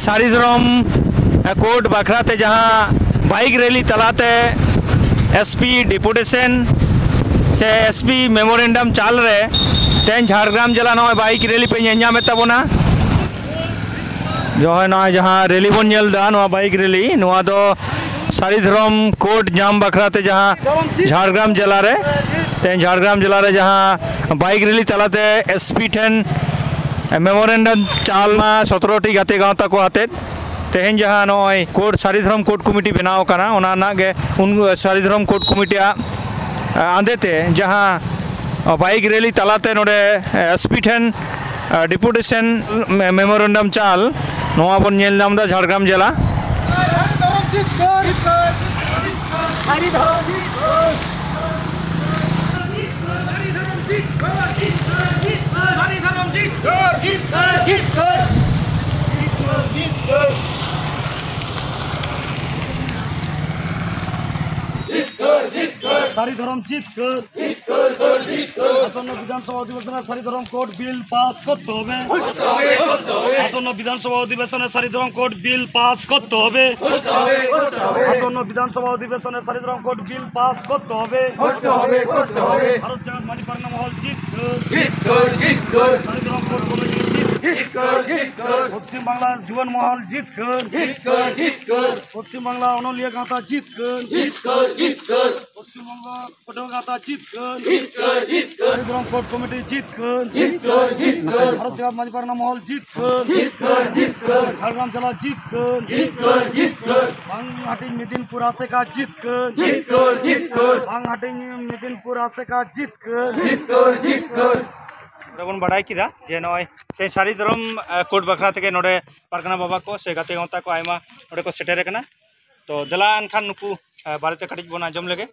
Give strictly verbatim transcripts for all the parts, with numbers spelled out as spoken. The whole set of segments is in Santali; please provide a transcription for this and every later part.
ᱥᱟᱹᱨᱤ ᱫᱷᱚᱨᱚᱢ ᱠᱳᱰ ᱵᱟᱠᱷᱨᱟ ᱛᱮ ᱡᱟᱦᱟᱸ ᱵᱟᱭᱤᱠ ᱨᱮᱞᱤ ᱛᱟᱞᱟᱛᱮ ᱮᱥᱯᱤ ᱰᱮᱯᱩᱴᱮᱥᱚᱱ ᱥᱮ ᱮᱥᱯᱤ ᱢᱮᱢᱳᱨᱮᱱᱰᱟᱢ ᱪᱟᱞ ᱨᱮ ᱛᱮᱦᱮᱧ ᱡᱷᱟᱲᱜᱨᱟᱢ ᱡᱮᱞᱟ ᱱᱚᱜᱼᱚᱭ ᱵᱟᱭᱤᱠ ᱨᱮᱞᱤ ᱯᱮ ᱧᱮᱞ ᱧᱟᱢᱮᱫ ᱛᱟᱵᱚᱱᱟ᱾ ᱡᱚᱦᱚᱭ, ᱱᱚᱜᱼᱚᱭ ᱡᱟᱦᱟᱸ ᱨᱮᱞᱤ ᱵᱚᱱ ᱧᱮᱞ ᱮᱫᱟ, ᱱᱚᱣᱟ ᱵᱟᱭᱤᱠ ᱨᱮᱞᱤ, ᱱᱚᱣᱟ ᱫᱚ ᱥᱟᱹᱨᱤ ᱫᱷᱚᱨᱚᱢ ᱠᱳᱰ ᱧᱟᱢ ᱵᱟᱠᱷᱨᱟ ᱛᱮ ᱡᱟᱦᱟᱸ ᱡᱷᱟᱲᱜᱨᱟᱢ ᱡᱮᱞᱟ ᱨᱮ, ᱛᱮᱦᱮᱧ ᱡᱷᱟᱲᱜᱨᱟᱢ ᱡᱮᱞᱟ ᱨᱮ ᱡᱟᱦᱟᱸ ᱵᱟᱭᱤᱠ ᱨᱮᱞᱤ ᱛᱟᱞᱟᱛᱮ ᱮᱥᱯᱤ ᱴᱷᱮᱱ ᱢᱮᱢᱳᱨᱮᱱᱰᱟᱢ ᱪᱟᱞ ᱢᱟ ᱥᱚᱛᱨᱚ ᱴᱤ ᱜᱟᱛᱮ ᱜᱟᱶᱛᱟ ᱠᱚ ᱟᱛᱮᱫ ᱛᱮᱦᱮᱧ ᱡᱟᱦᱟᱸ ᱱᱚᱜᱼᱚᱭ ᱠᱳᱰ ᱥᱟᱹᱨᱤ ᱫᱷᱚᱨᱚᱢ ᱠᱳᱰ ᱠᱚᱢᱤᱴᱤ ᱵᱮᱱᱟᱣ ᱟᱠᱟᱱᱟ, ᱚᱱᱟ ᱨᱮᱱᱟᱜ ᱜᱮ ᱩᱱ ᱥᱟᱹᱨᱤ ᱫᱷᱚᱨᱚᱢ ᱠᱳᱰ ᱠᱚᱢᱤᱴᱤᱭᱟᱜ ᱟᱸᱫᱮ ᱛᱮ ᱡᱟᱦᱟᱸ ᱵᱟᱭᱤᱠ ᱨᱮᱞᱤ ᱛᱟᱞᱟᱛᱮ ᱱᱚᱰᱮ ᱮᱥᱯᱤ ᱴᱷᱮᱱ ᱰᱮᱯᱩᱴᱮᱥᱚᱱ ᱢᱮᱢᱳᱨᱮᱱᱰᱟᱢ ᱪᱟᱞ, ᱱᱚᱣᱟ ᱵᱚᱱ ᱧᱮᱞ ᱧᱟᱢ ᱮᱫᱟ ᱡᱷᱟᱲᱜᱨᱟᱢ ᱡᱮᱞᱟ᱾ ᱥᱟᱹᱨᱤ ᱫᱷᱚᱨᱚᱢ ᱡᱤᱛᱠᱟᱹᱨ। ᱡᱤᱛᱠᱟᱹᱨ, ᱡᱤᱛᱠᱟᱹᱨ। আসন্ন বিধানসভা অধিবেশনে সারি ধরম কোড বিল পাস করতে হবে। করতে হবে, করতে হবে। আসন্ন বিধানসভা অধিবেশনে সারি ধরম কোড বিল পাস করতে হবে। করতে হবে, করতে হবে। আসন্ন বিধানসভা অধিবেশনে সারি ধরম কোড বিল পাস করতে হবে। করতে হবে, করতে হবে। ভারত জাগাত মাঝি পারগানা মহল জিতকার। জিতকার, জিতকার। সারি ধরম কোড কমিটি জিতকার। জিতকার, জিতকার। পশ্চিম বাংলার যুবন মহল জিতকার। জিতকার, জিতকার। পশ্চিম বাংলা অনলিয়া গাঁথা জিতকার। জিতকার, জিতকার। পশ্চিমবঙ্গ পাটুয়া গাঁথা জিতকার। জিতকার, জিতকার। সারি ধরম কোড কমিটি জিতকার। জিতকার, জিতকার। ভারত জাগাত মাঝি পারগানা মহল জিতকার। জিতকার, জিতকার। ঝাড়গ্রাম জেলা জিতকার। জিতকার, জিতকার। বাং হাটিং মেদিনীপুর আশেকা জিতকার। জিতকার, জিতকার। বাং হাটিং মেদিনীপুর আশেকা জিতকার। জিতকার, জিতকার᱾ ᱱᱚᱰᱮ ᱵᱚᱱ ᱵᱟᱰᱟᱭ ᱠᱮᱫᱟ ᱡᱮ ᱱᱚᱜᱼᱚᱭ ᱥᱮ ᱥᱟᱹᱨᱤ ᱫᱷᱚᱨᱚᱢ, ᱮ, ᱠᱳᱰ ᱵᱟᱠᱷᱨᱟ ᱛᱮᱜᱮ ᱱᱚᱰᱮ ᱯᱟᱨᱜᱟᱱᱟ ᱵᱟᱵᱟ ᱠᱚ ᱥᱮ ᱜᱟᱛᱮ ᱜᱟᱶᱛᱟ ᱠᱚ ᱟᱭᱢᱟ ᱱᱚᱰᱮ ᱠᱚ ᱥᱮᱴᱮᱨ ᱟᱠᱟᱱᱟ᱾ ᱛᱚ ᱫᱮᱞᱟ ᱮᱱᱠᱷᱟᱱ ᱱᱩᱠᱩ, ᱮ, ᱵᱟᱨᱮᱛᱮ ᱠᱟᱹᱴᱤᱡ ᱵᱚᱱ ᱟᱸᱡᱚᱢ ᱞᱮᱜᱮ,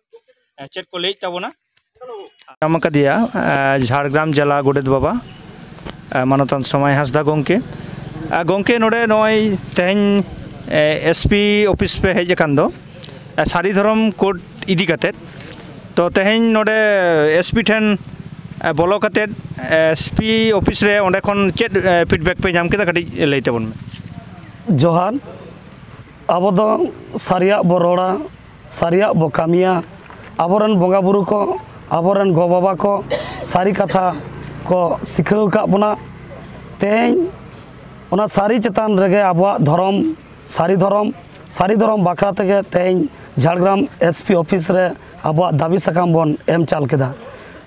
ᱮ, ᱪᱮᱫ ᱠᱚ ᱞᱟᱹᱭᱮᱫ ᱛᱟᱵᱚᱱᱟ᱾ ᱧᱟᱢ ᱟᱠᱟᱫᱮᱭᱟ, ᱮ, ᱡᱷᱟᱲᱜᱨᱟᱢ ᱡᱮᱞᱟ ᱜᱚᱰᱮᱛ ᱵᱟᱵᱟ, ᱮ, ᱢᱟᱱᱚᱛᱟᱱ ᱥᱚᱢᱟᱭ ᱦᱟᱸᱥᱫᱟ ᱜᱚᱢᱠᱮ᱾ ᱮ, ᱜᱚᱢᱠᱮ, ᱱᱚᱰᱮ ᱱᱚᱜᱼᱚᱭ ᱛᱮᱦᱮᱧ, ᱮ, ᱮᱥᱯᱤ ᱚᱯᱷᱤᱥ ᱯᱮ ᱦᱮᱡ ᱟᱠᱟᱱ ᱫᱚ, ᱮ, ᱥᱟᱹᱨᱤ ᱫᱷᱚᱨᱚᱢ ᱠᱳᱰ ᱤᱫᱤ ᱠᱟᱛᱮᱫ, ᱛᱚ ᱛᱮᱦᱮᱧ ᱱᱚᱰᱮ ᱮᱥᱯᱤ ᱴᱷᱮᱱ ᱮ, ᱵᱚᱞᱚ ᱠᱟᱛᱮᱫ ᱮᱥ ᱯᱤ ᱚᱯᱷᱤᱥ ᱨᱮ ᱚᱸᱰᱮ ᱠᱷᱚᱱ ᱪᱮᱫ ᱮ, ᱯᱷᱤᱰᱵᱮᱠ ᱯᱮ ᱧᱟᱢ ᱠᱮᱫᱟ? ᱠᱟᱹᱴᱤᱡ ᱞᱟᱹᱭ ᱛᱟᱵᱚᱱ ᱢᱮ᱾ ᱡᱚᱦᱟᱨ᱾ ᱟᱵᱚ ᱫᱚ ᱥᱟᱹᱨᱤᱭᱟᱜ ᱵᱚ ᱨᱚᱲᱟ, ᱥᱟᱹᱨᱤᱭᱟᱜ ᱵᱚ ᱠᱟᱹᱢᱤᱭᱟ᱾ ᱟᱵᱚᱨᱮᱱ ᱵᱚᱸᱜᱟ ᱵᱩᱨᱩ ᱠᱚ, ᱟᱵᱚᱨᱮᱱ ᱜᱚ ᱵᱟᱵᱟ ᱠᱚ ᱥᱟᱹᱨᱤ ᱠᱟᱛᱷᱟ ᱠᱚ ᱥᱤᱠᱷᱟᱹᱣ ᱟᱠᱟᱫ ᱵᱚᱱᱟ᱾ ᱛᱮᱦᱮᱧ ᱚᱱᱟ ᱥᱟᱹᱨᱤ ᱪᱮᱛᱟᱱ ᱨᱮᱜᱮ ᱟᱵᱚᱣᱟᱜ ᱫᱷᱚᱨᱚᱢ, ᱥᱟᱹᱨᱤ ᱫᱷᱚᱨᱚᱢ, ᱥᱟᱹᱨᱤ ᱫᱷᱚᱨᱚᱢ ᱵᱟᱠᱷᱨᱟ ᱛᱮᱜᱮ ᱛᱮᱦᱮᱧ ᱡᱷᱟᱲᱜᱨᱟᱢ ᱮᱥ ᱯᱤ ᱚᱯᱷᱤᱥ ᱨᱮ ᱟᱵᱚᱣᱟᱜ ᱫᱟᱹᱵᱤ ᱥᱟᱠᱟᱢ ᱵᱚᱱ ᱮᱢ ᱪᱟᱞ ᱠᱮᱫᱟ᱾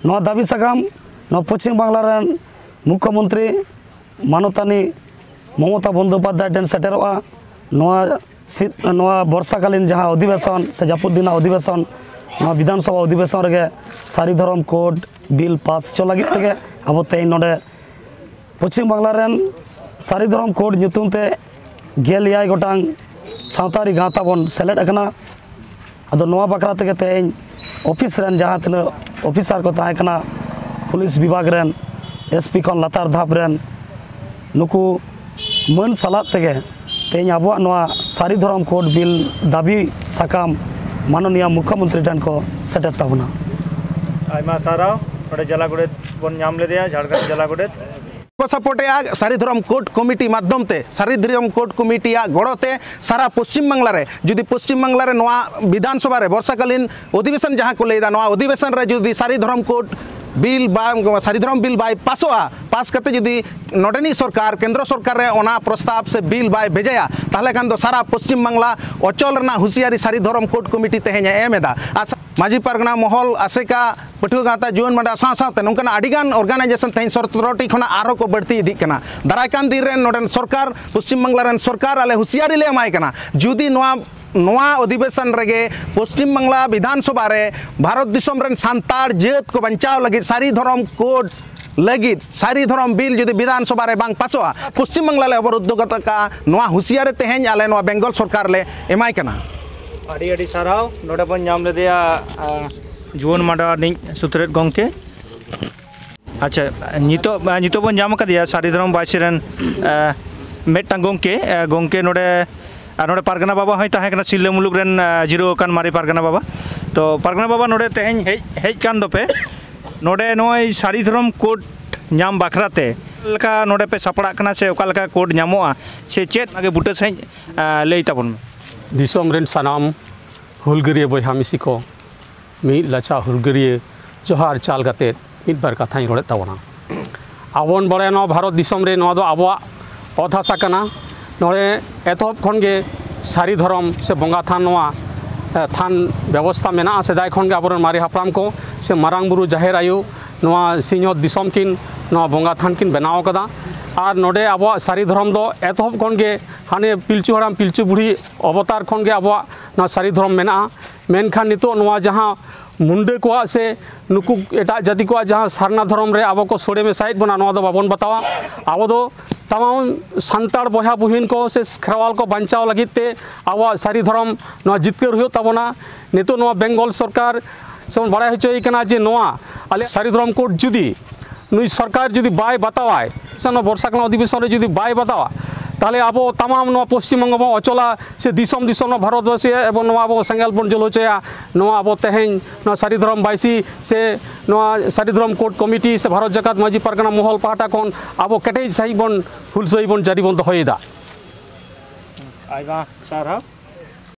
ᱱᱚᱣᱟ ᱫᱟᱹᱵᱤ ᱥᱟᱠᱟᱢ ᱱᱚᱣᱟ ᱯᱚᱪᱷᱤᱢ ᱵᱟᱝᱞᱟ ᱨᱮᱱ ᱢᱩᱠᱠᱷᱚᱢᱚᱱᱛᱨᱤ ᱢᱟᱱᱚᱛᱟᱱᱤ ᱢᱚᱢᱚᱛᱟ ᱵᱚᱱᱫᱳᱯᱟᱫᱽᱫᱷᱟᱭ ᱴᱷᱮᱱ ᱥᱮᱴᱮᱨᱚᱜᱼᱟ᱾ ᱱᱚᱣᱟ ᱥᱤ-, ᱱᱚᱣᱟ ᱵᱚᱨᱥᱟᱠᱟᱞᱤᱱ ᱡᱟᱦᱟᱸ ᱚᱫᱷᱤᱵᱮᱥᱚᱱ ᱥᱮ ᱡᱟᱹᱯᱩᱫ ᱫᱤᱱᱟᱜ ᱚᱫᱷᱤᱵᱮᱥᱚᱱ, ᱱᱚᱣᱟ ᱵᱤᱫᱷᱟᱱ ᱥᱚᱵᱷᱟ ᱚᱫᱷᱤᱵᱮᱥᱚᱱ ᱨᱮᱜᱮ ᱥᱟᱹᱨᱤ ᱫᱷᱚᱨᱚᱢ ᱠᱳᱰ ᱵᱤᱞ ᱯᱟᱥ ᱦᱚᱪᱚ ᱞᱟᱹᱜᱤᱫ ᱛᱮᱜᱮ ᱟᱵᱚ ᱛᱮᱦᱮᱧ ᱱᱚᱰᱮ ᱯᱚᱪᱷᱤᱢ ᱵᱟᱝᱞᱟ ᱨᱮᱱ ᱥᱟᱹᱨᱤ ᱫᱷᱚᱨᱚᱢ ᱠᱳᱰ ᱧᱩᱛᱩᱢ ᱛᱮ ᱜᱮᱞ ᱮᱭᱟᱭ ᱜᱚᱴᱟᱝ ᱥᱟᱶᱛᱟᱨᱤ ᱜᱟᱶᱛᱟ ᱵᱚᱱ ᱥᱮᱞᱮᱫ ᱟᱠᱟᱱᱟ᱾ ᱟᱫᱚ ᱱᱚᱣᱟ ᱵᱟᱠᱷᱨᱟ ᱛᱮᱜᱮ ᱛᱮᱦᱮᱧ ᱚᱯᱷᱤᱥ ᱨᱮᱱ ᱡᱟᱦᱟᱸ ᱛᱤᱱᱟᱹᱜ ᱚᱯᱷᱤᱥᱟᱨ ᱠᱚ ᱛᱟᱦᱮᱸ ᱠᱟᱱᱟ, ᱯᱩᱞᱤᱥ ᱵᱤᱵᱷᱟᱜᱽ ᱨᱮᱱ, ᱮᱥ ᱯᱤ ᱠᱷᱚᱱ ᱞᱟᱛᱟᱨ ᱫᱷᱟᱯ ᱨᱮᱱ, ᱱᱩᱠᱩ ᱢᱟᱹᱱ ᱥᱟᱞᱟᱜ ᱛᱮᱜᱮ ᱛᱮᱦᱮᱧ ᱟᱵᱚᱣᱟᱜ ᱱᱚᱣᱟ ᱥᱟᱹᱨᱤ ᱫᱷᱚᱨᱚᱢ ᱠᱳᱰ ᱵᱤᱞ ᱫᱟᱹᱵᱤ ᱥᱟᱠᱟᱢ ᱢᱟᱱᱚᱱᱤᱭᱟ ᱢᱩᱠᱠᱷᱚᱢᱚᱱᱛᱨᱤ ᱴᱷᱮᱱ ᱠᱚ ᱥᱮᱴᱮᱨ ᱛᱟᱵᱚᱱᱟ᱾ ᱟᱭᱢᱟ ᱥᱟᱨᱦᱟᱣ᱾ ᱱᱚᱰᱮ ᱡᱮᱞᱟ ᱜᱚᱰᱮᱛ ᱵᱚᱱ ᱧᱟᱢ ᱞᱮᱫᱮᱭᱟ, ᱡᱷᱟᱲᱜᱨᱟᱢ ᱡᱮᱞᱟ ᱜᱚᱰᱮᱛ᱾ ᱠᱚ ᱥᱟᱯᱳᱨᱴᱮᱜᱼᱟ ᱥᱟᱹᱨᱤ ᱫᱷᱚᱨᱚᱢ ᱠᱳᱰ ᱠᱚᱢᱤᱴᱤ ᱢᱟᱫᱽᱫᱷᱚᱢ ᱛᱮ, ᱥᱟᱹᱨᱤ ᱫᱷᱚᱨᱚᱢ ᱠᱳᱰ ᱠᱚᱢᱤᱴᱤᱭᱟᱜ ᱜᱚᱲᱚ ᱛᱮ ᱥᱟᱨᱟ ᱯᱚᱥᱪᱤᱢ ᱵᱟᱝᱞᱟ ᱨᱮ, ᱡᱩᱫᱤ ᱯᱚᱥᱪᱤᱢ ᱵᱟᱝᱞᱟ ᱨᱮ ᱱᱚᱣᱟ ᱵᱤᱫᱷᱟᱱ ᱥᱚᱵᱷᱟ ᱨᱮ ᱵᱚᱨᱥᱟᱠᱟᱞᱤᱱ ᱚᱫᱷᱤᱵᱮᱥᱚᱱ ᱡᱟᱦᱟᱸ ᱠᱚ ᱞᱟᱹᱭᱫᱟ, ᱱᱚᱣᱟ ᱚᱫᱷᱤᱵᱮᱥᱚᱱ ᱨᱮ ᱡᱩᱫᱤ ᱥᱟᱹᱨᱤ ᱫᱷᱚᱨᱚᱢ ᱠᱳᱰ ᱵᱤᱞ ᱵᱟᱭ, ᱥᱟᱹᱨᱤ ᱫᱷᱚᱨᱚᱢ ᱵᱤᱞ ᱵᱟᱭ ᱯᱟᱥᱚᱜᱼᱟ, ᱯᱟᱥ ᱠᱟᱛᱮ ᱡᱩᱫᱤ ᱱᱚᱰᱮᱱᱤᱡ ᱥᱚᱨᱠᱟᱨ, ᱠᱮᱱᱫᱨᱚ ᱥᱚᱨᱠᱟᱨ ᱨᱮ ᱚᱱᱟ ᱯᱨᱚᱥᱛᱟᱵ ᱥᱮ ᱵᱤᱞ ᱵᱟᱭ ᱵᱷᱮᱡᱟᱭᱟ, ᱛᱟᱦᱚᱞᱮ ᱠᱷᱟᱱ ᱫᱚ ᱥᱟᱨᱟ ᱯᱚᱥᱪᱤᱢ ᱵᱟᱝᱞᱟ ᱚᱪᱚᱞ ᱨᱮᱱᱟᱜ ᱦᱩᱸᱥᱤᱭᱟᱨᱤ ᱥᱟᱹᱨᱤ ᱫᱷᱚᱨᱚᱢ ᱠᱳᱰ ᱠᱚᱢᱤᱴᱤ ᱛᱮᱦᱮᱧ ᱮ ᱮᱢ ᱮᱫᱟ᱾ ᱟᱨ ᱢᱟᱹᱡᱷᱤ ᱯᱟᱨᱜᱟᱱᱟ ᱢᱚᱦᱚᱞ, ᱟᱥᱮᱠᱟ, ᱯᱟᱹᱴᱷᱩᱣᱟᱹ ᱜᱟᱶᱛᱟ, ᱡᱩᱣᱟᱹᱱ ᱢᱟᱰᱟ ᱥᱟᱶ ᱥᱟᱶᱛᱮ ᱱᱚᱝᱠᱟᱱᱟᱜ ᱟᱹᱰᱤᱜᱟᱱ ᱚᱨᱜᱟᱱᱟᱭᱡᱮᱥᱚᱱ ᱛᱮᱦᱮᱧ ᱥᱚᱛᱨᱚ ᱴᱤ ᱠᱷᱚᱱᱟᱜ ᱟᱨᱦᱚᱸ ᱠᱚ ᱵᱟᱹᱲᱛᱤ ᱤᱫᱤᱜ ᱠᱟᱱᱟ᱾ ᱫᱟᱨᱟᱭ ᱠᱟᱱ ᱫᱤᱱ ᱨᱮ ᱱᱚᱰᱮᱱ ᱥᱚᱨᱠᱟᱨ, ᱯᱚᱥᱪᱤᱢ ᱵᱟᱝᱞᱟ ᱨᱮᱱ ᱥᱚᱨᱠᱟᱨ ᱟᱞᱮ ᱦᱩᱸᱥᱤᱭᱟᱨᱤ ᱞᱮ ᱮᱢᱟᱭ ᱠᱟᱱᱟ, ᱡᱩᱫᱤ ᱱᱚᱣᱟ, ᱱᱚᱣᱟ ᱚᱫᱷᱤᱵᱮᱥᱚᱱ ᱨᱮᱜᱮ ᱯᱚᱥᱪᱤᱢ ᱵᱟᱝᱞᱟ ᱵᱤᱫᱷᱟᱱ ᱥᱚᱵᱷᱟ ᱨᱮ ᱵᱷᱟᱨᱚᱛ ᱫᱤᱥᱚᱢ ᱨᱮᱱ ᱥᱟᱱᱛᱟᱲ ᱡᱟᱹᱛ ᱠᱚ ᱵᱟᱧᱪᱟᱣ ᱞᱟᱹᱜᱤᱫ ᱥᱟᱹᱨᱤ ᱫᱷᱚᱨᱚᱢ ᱠᱳᱰ ᱞᱟᱹᱜᱤᱫ ᱥᱟᱹᱨᱤ ᱫᱷᱚᱨᱚᱢ ᱵᱤᱞ ᱡᱩᱫᱤ ᱵᱤᱫᱷᱟᱱ ᱥᱚᱵᱷᱟ ᱨᱮ ᱵᱟᱝ ᱯᱟᱥᱚᱜᱼᱟ, ᱯᱚᱥᱪᱤᱢ ᱵᱟᱝᱞᱟ ᱞᱮ ᱚᱵᱚᱨᱩᱫᱷ ᱜᱚᱫ ᱠᱟᱜᱼᱟ᱾ ᱱᱚᱣᱟ ᱦᱩᱸᱥᱤᱭᱟᱨᱤ ᱛᱮᱦᱮᱧ ᱟᱞᱮ ᱱᱚᱣᱟ ᱵᱮᱝᱜᱚᱞ ᱥᱚᱨᱠᱟᱨ ᱞᱮ ᱮᱢᱟᱭ ᱠᱟᱱᱟ᱾ ᱟᱹᱰᱤ ᱟᱹᱰᱤ ᱥᱟᱨᱦᱟᱣ᱾ ᱱᱚᱰᱮ ᱵᱚᱱ ᱧᱟᱢ ᱞᱮᱫᱮᱭᱟ, ᱟ, ᱡᱩᱣᱟᱹᱱ ᱢᱟᱰᱣᱟ ᱨᱤᱱᱤᱡ ᱥᱩᱛᱨᱮᱛ ᱜᱚᱢᱠᱮ᱾ ᱟᱪᱪᱷᱟ, ᱱᱤᱛᱚᱜ, ᱱᱤᱛᱚᱜ ᱵᱚᱱ ᱧᱟᱢ ᱟᱠᱟᱫᱮᱭᱟ ᱥᱟᱹᱨᱤ ᱫᱷᱚᱨᱚᱢ ᱵᱟᱭᱥᱤ ᱨᱮᱱ, ᱟ, ᱢᱤᱫᱴᱟᱝ ᱜᱚᱢᱠᱮ, ᱟ, ᱜᱚᱢᱠᱮ ᱱᱚᱰᱮ, ᱟᱨ ᱱᱚᱰᱮ ᱯᱟᱨᱜᱟᱱᱟ ᱵᱟᱵᱟ ᱦᱚᱸᱭ ᱛᱟᱦᱮᱸ ᱠᱟᱱᱟ, ᱥᱤᱞᱫᱟᱹ ᱢᱩᱞᱩᱠ ᱨᱮᱱ, ᱟ, ᱡᱤᱨᱟᱹᱣ ᱟᱠᱟᱱ ᱢᱟᱨᱮ ᱯᱟᱨᱜᱟᱱᱟ ᱵᱟᱵᱟ᱾ ᱛᱚ ᱯᱟᱨᱜᱟᱱᱟ ᱵᱟᱵᱟ, ᱱᱚᱰᱮ ᱛᱮᱦᱮᱧ ᱦᱮᱡ, ᱦᱮᱡ ᱠᱟᱱ ᱫᱚᱯᱮ, ᱱᱚᱰᱮ ᱱᱚᱜᱼᱚᱭ ᱥᱟᱹᱨᱤ ᱫᱷᱚᱨᱚᱢ ᱠᱳᱰ ᱧᱟᱢ ᱵᱟᱠᱷᱨᱟ ᱛᱮ ᱚᱠᱟ ᱞᱮᱠᱟ ᱱᱚᱰᱮ ᱯᱮ ᱥᱟᱯᱲᱟᱜ ᱠᱟᱱᱟ ᱥᱮ ᱚᱠᱟ ᱞᱮᱠᱟ ᱠᱳᱰ ᱧᱟᱢᱚᱜᱼᱟ ᱥᱮ ᱪᱮᱫ, ᱚᱱᱟᱜᱮ ᱵᱩᱴᱟᱹ ᱥᱟᱺᱦᱤᱡ ᱞᱟᱹᱭ ᱛᱟᱵᱚᱱ ᱢᱮ᱾ ᱫᱤᱥᱚᱢ ᱨᱮᱱ ᱥᱟᱱᱟᱢ ᱦᱩᱞᱜᱟᱹᱨᱤᱭᱟᱹ ᱵᱚᱭᱦᱟ ᱢᱤᱥᱤ ᱠᱚ, ᱢᱤᱫ ᱞᱟᱪᱷᱟ ᱦᱩᱞᱜᱟᱹᱨᱤᱭᱟᱹ ᱡᱚᱦᱟᱨ ᱪᱟᱞ ᱠᱟᱛᱮ ᱢᱤᱫ ᱵᱟᱨ ᱠᱟᱛᱷᱟᱧ ᱨᱚᱲᱮᱫ ᱛᱟᱵᱚᱱᱟ᱾ ᱟᱵᱚ ᱵᱚᱱ ᱵᱟᱲᱟᱭᱟ, ᱱᱚᱣᱟ ᱵᱷᱟᱨᱚᱛ ᱫᱤᱥᱚᱢ ᱨᱮ ᱱᱚᱣᱟ ᱫᱚ ᱟᱵᱚᱣᱟᱜ ᱚᱛ ᱦᱟᱥᱟ ᱠᱟᱱᱟ᱾ ᱱᱚᱰᱮ ᱮᱛᱚᱦᱚᱵ ᱠᱷᱚᱱ ᱜᱮ ᱥᱟᱹᱨᱤ ᱫᱷᱚᱨᱚᱢ ᱥᱮ ᱵᱚᱸᱜᱟ ᱛᱷᱟᱱ, ᱱᱚᱣᱟ ᱛᱷᱟᱱ ᱵᱮᱵᱚᱥᱛᱷᱟ ᱢᱮᱱᱟᱜᱼᱟ᱾ ᱥᱮᱫᱟᱭ ᱠᱷᱚᱱ ᱜᱮ ᱟᱵᱚᱨᱮᱱ ᱢᱟᱨᱮ ᱦᱟᱯᱲᱟᱢ ᱠᱚ ᱥᱮ ᱢᱟᱨᱟᱝ ᱵᱩᱨᱩ, ᱡᱟᱦᱮᱨ ᱟᱭᱳ, ᱱᱚᱣᱟ ᱥᱤᱧᱚᱛ ᱫᱤᱥᱚᱢ ᱠᱤᱱ ᱱᱚᱣᱟ ᱵᱚᱸᱜᱟ ᱛᱷᱟᱱ ᱠᱤᱱ ᱵᱮᱱᱟᱣ ᱟᱠᱟᱫᱟ᱾ ᱟᱨ ᱱᱚᱰᱮ ᱟᱵᱚᱣᱟᱜ ᱥᱟᱹᱨᱤ ᱫᱷᱚᱨᱚᱢ ᱫᱚ ᱮᱛᱚᱦᱚᱵ ᱠᱷᱚᱱ ᱜᱮ ᱦᱟᱱᱮ ᱯᱤᱞᱪᱩ ᱦᱟᱲᱟᱢ ᱯᱤᱞᱪᱩ ᱵᱩᱲᱦᱤ ᱚᱵᱚᱛᱟᱨ ᱠᱷᱚᱱ ᱜᱮ ᱟᱵᱚᱣᱟᱜ ᱱᱚᱣᱟ ᱥᱟᱹᱨᱤ ᱫᱷᱚᱨᱚᱢ ᱢᱮᱱᱟᱜᱼᱟ᱾ ᱢᱮᱱᱠᱷᱟᱱ ᱱᱤᱛᱚᱜ ᱱᱚᱣᱟ ᱡᱟᱦᱟᱸ ᱢᱩᱱᱰᱟᱹ ᱠᱚᱣᱟᱜ ᱥᱮ ᱱᱩᱠᱩ ᱮᱴᱟᱜ ᱡᱟᱹᱛᱤ ᱠᱚᱣᱟᱜ ᱡᱟᱦᱟᱸ ᱥᱟᱨᱱᱟ ᱫᱷᱚᱨᱚᱢ ᱨᱮ ᱟᱵᱚ ᱠᱚ ᱥᱚᱲᱮ ᱢᱮᱥᱟᱭᱮᱫ ᱵᱚᱱᱟ, ᱱᱚᱣᱟ ᱫᱚ ᱵᱟᱵᱚᱱ ᱵᱟᱛᱟᱣᱟ᱾ ᱟᱵᱚ ᱫᱚ ᱛᱟᱢᱟᱢ ᱥᱟᱱᱛᱟᱲ ᱵᱚᱭᱦᱟ ᱵᱩᱦᱤᱱ ᱠᱚ ᱥᱮ ᱠᱷᱮᱨᱣᱟᱞ ᱠᱚ ᱵᱟᱧᱪᱟᱣ ᱞᱟᱹᱜᱤᱫ ᱛᱮ ᱟᱵᱚᱣᱟᱜ ᱥᱟᱹᱨᱤ ᱫᱷᱚᱨᱚᱢ ᱱᱚᱣᱟ ᱡᱤᱛᱠᱟᱹᱨ ᱦᱩᱭᱩᱜ ᱛᱟᱵᱚᱱᱟ᱾ ᱱᱤᱛᱚᱜ ᱱᱚᱣᱟ ᱵᱮᱝᱜᱚᱞ ᱥᱚᱨᱠᱟᱨ ᱥᱮ ᱵᱚᱱ ᱵᱟᱲᱟᱭ ᱦᱚᱪᱚᱭᱮ ᱠᱟᱱᱟ ᱡᱮ ᱱᱚᱣᱟ ᱟᱞᱮ ᱥᱟᱹᱨᱤ ᱫᱷᱚᱨᱚᱢ ᱠᱳᱰ ᱡᱩᱫᱤ ᱱᱩᱭ ᱥᱚᱨᱠᱟᱨ ᱡᱩᱫᱤ ᱵᱟᱭ ᱵᱟᱛᱟᱣᱟᱭ, ᱥᱮ ᱱᱚᱣᱟ ᱵᱚᱨᱥᱟ ᱠᱟᱞ ᱚᱫᱷᱤᱵᱮᱥᱚᱱ ᱨᱮ ᱡᱩᱫᱤ ᱵᱟᱭ ᱵᱟᱛᱟᱣᱟ, ᱛᱟᱦᱚᱞᱮ ᱟᱵᱚ ᱛᱟᱢᱟᱢ ᱱᱚᱣᱟ ᱯᱚᱥᱪᱤᱢ ᱵᱚᱝᱜᱚ ᱵᱚᱱ ᱚᱪᱚᱞᱟ, ᱥᱮ ᱫᱤᱥᱚᱢ ᱫᱤᱥᱚᱢ ᱱᱚᱣᱟ ᱵᱷᱟᱨᱚᱛ ᱵᱚᱨᱥᱚ ᱮᱵᱚᱝ ᱱᱚᱣᱟ ᱟᱵᱚ ᱥᱮᱸᱜᱮᱞ ᱵᱚᱱ ᱡᱩᱞ ᱦᱚᱪᱚᱭᱟ᱾ ᱱᱚᱣᱟ ᱟᱵᱚ ᱛᱮᱦᱮᱧ ᱱᱚᱣᱟ ᱥᱟᱹᱨᱤ ᱫᱷᱚᱨᱚᱢ ᱵᱟᱭᱥᱤ ᱥᱮ ᱱᱚᱣᱟ ᱥᱟᱹᱨᱤ ᱫᱷᱚᱨᱚᱢ ᱠᱳᱰ ᱠᱚᱢᱤᱴᱤ ᱥᱮ ᱵᱷᱟᱨᱚᱛ ᱡᱟᱠᱟᱛ ᱢᱟᱹᱡᱷᱤ ᱯᱟᱨᱜᱟᱱᱟ ᱢᱚᱦᱚᱞ ᱯᱟᱦᱴᱟ ᱠᱷᱚᱱ ᱟᱵᱚ ᱠᱮᱴᱮᱡ ᱥᱟᱺᱦᱤᱡ ᱵᱚᱱ ᱦᱩᱞᱥᱟᱹᱭ ᱵᱚᱱ ᱡᱟᱹᱨᱤ ᱵᱚᱱ ᱫᱚᱦᱚᱭᱮᱫᱟ᱾ ᱟᱭᱢᱟ ᱥᱟᱨᱦᱟᱣ᱾